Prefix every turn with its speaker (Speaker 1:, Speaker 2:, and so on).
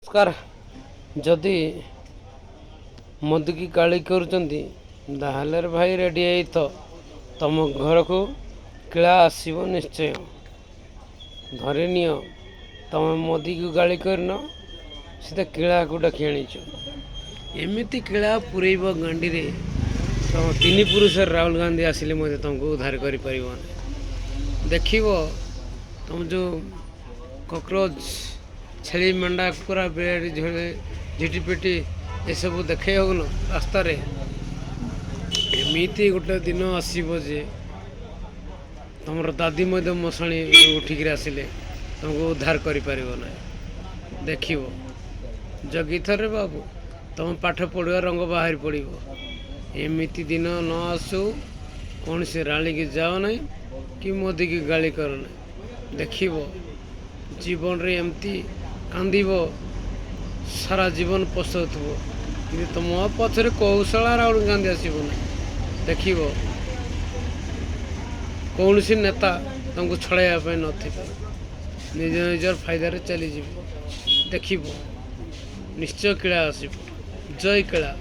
Speaker 1: ନମସ୍କାର। ଯଦି ମୋଦିକି ଗାଳି କରୁଛନ୍ତି, ତାହେଲେ ଭାଇ ରେଡ଼ି ହେଇଥ, ତମ ଘରକୁ କିଳା ଆସିବ ନିଶ୍ଚୟ। ଧରିନିଅ, ତମେ ମୋଦିକୁ ଗାଳି କରିନ, ସେ ତ କିଳାକୁ ଡାକି ଆଣିଛ। ଏମିତି କିଳା ପୁରେଇବ ଗାଣ୍ଡିରେ, ତମ ତିନି ପୁରୁଷର ରାହୁଲ ଗାନ୍ଧୀ ଆସିଲେ ମଧ୍ୟ ତମକୁ ଉଦ୍ଧାର କରିପାରିବନି। ଦେଖିବ, ତମ ଯେଉଁ କକ୍ରୋଚ, ଛେଳି, ମେଣ୍ଢା, କୁକୁରା, ବିରାଡ଼ି, ଝିଟିପିଟି ଏସବୁ ଦେଖେଇ ହେଉନ ରାସ୍ତାରେ, ଏମିତି ଗୋଟେ ଦିନ ଆସିବ ଯେ ତମର ଦାଦି ମଧ୍ୟ ମଶାଣି ଉଠିକିରି ଆସିଲେ ତମକୁ ଉଦ୍ଧାର କରିପାରିବ ନାହିଁ। ଦେଖିବ, ଜଗିଥରେ ବାବୁ, ତମ ପାଠ ପଢ଼ିବା ରଙ୍ଗ ବାହାରି ପଡ଼ିବ। ଏମିତି ଦିନ ନ ଆସୁ, କୌଣସି ରାଲିକି ଯାଅ ନାହିଁ କି ମୋଦିକି ଗାଳି କର ନାହିଁ। ଦେଖିବ, ଜୀବନରେ ଏମିତି କାନ୍ଦିବ, ସାରା ଜୀବନ ପସ୍ତାଉଥିବ, କିନ୍ତୁ ତୁମ ପଛରେ କୌଶଳା ରାହୁଲ ଗାନ୍ଧୀ ଆସିବ ନାହିଁ। ଦେଖିବ, କୌଣସି ନେତା ତମକୁ ଛଡ଼ାଇବା ପାଇଁ ନଥିବେ, ନିଜ ନିଜର ଫାଇଦାରେ ଚାଲିଯିବେ। ଦେଖିବ, ନିଶ୍ଚୟ କିଳା ଆସିବ। ଜୟ କିଳା।